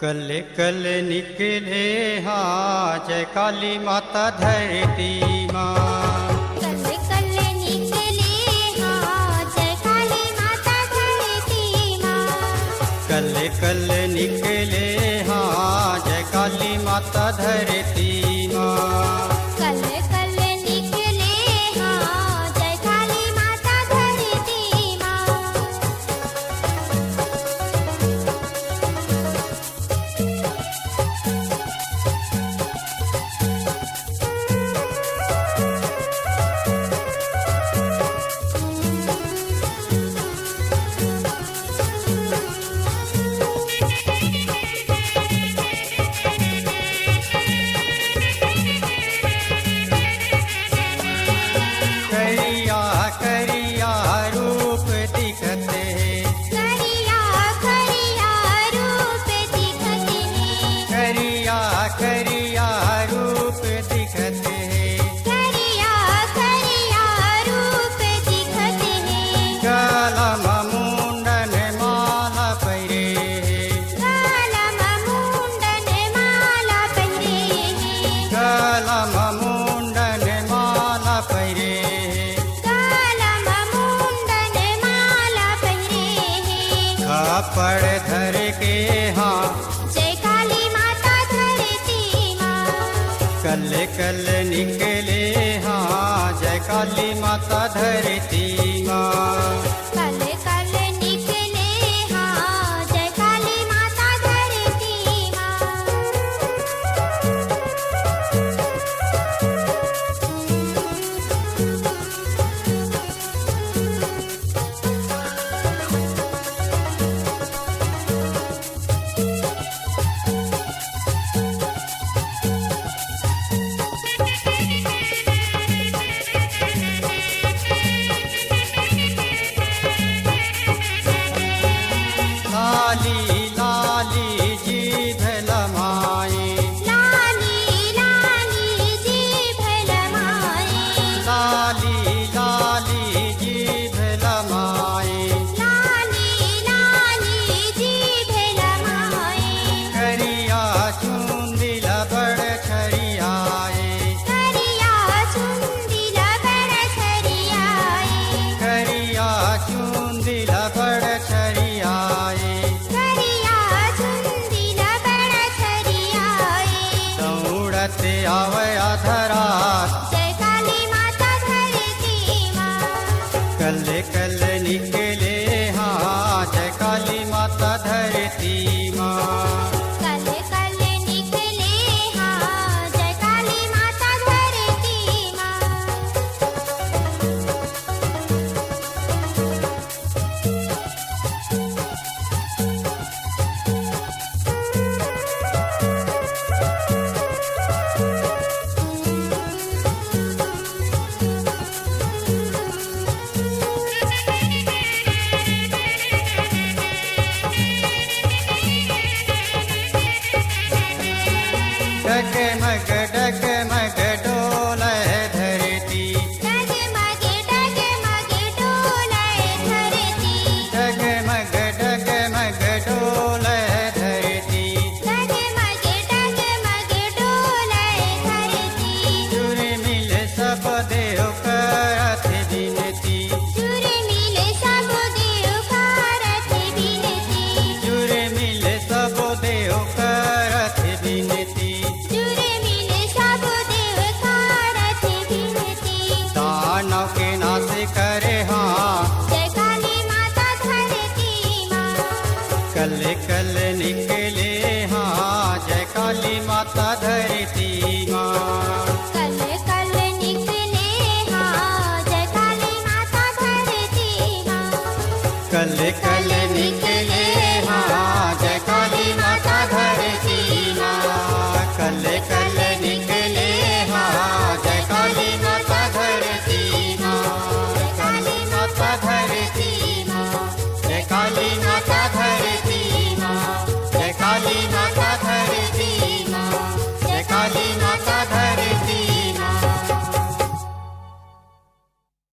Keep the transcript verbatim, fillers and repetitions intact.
कल कल निकले हा जय काली माता धरती मा। कल कल निकले हा जय काली माता धरती मा। कल कल निकले हा जय काली माता धरती मा। कल कल निकले हा जय काली माता धरती मा। करिया करिया रूप दिखत हे। करिया करिया रूप दिखत हे। करिया करिया रूप दिखत हे। करिया करिया रूप दिखत हे। गला म मुंडन माला पहिरे हे। गला म मुंडन माला पहिरे हे। गला म मुंडन माला पहिरे हे। गला म मुंडन माला पहिरे हे। कापड़ धर के हा जय काली माता धरती मा। कल कल निकले हा जय काली माता धरती मा। कल कल निकले हा जय काली माता धरती मा। लाली लाली जीभ लमाए। लाली लाली जीभ लमाए। लाली लाली जीभ लमाए। लाली लाली जीभ लमाए। करिया चुंदी ला बड़ छरियाए। करिया चुंदी ला बड़ छरियाए। करिया चुंदी ला बड़ छरियाए। करिया चुंदी ला बड़ छरियाए। दौड़त आवै आधा रात। जय काली माता धरती मा। कल कल निकले हा जय काली माता धरती मा। कल कल निकले हा जय काली माता धरती मा। डगमग डगमग डोले धरती। डगमग डगमग डोले धरती। डगमग डगमग डोले धरती। डगमग डगमग डोले धरती। जुरमिल सब देव करत बिनती। जुरमिल सब देव करत बिनती। जुरमिल सब देव करत बिनती। जुरमिल सब देव करत बिनती। दानव के नाश करे हा। जय काली माता धरती मा। कल कल निकले हा जय काली माता धरती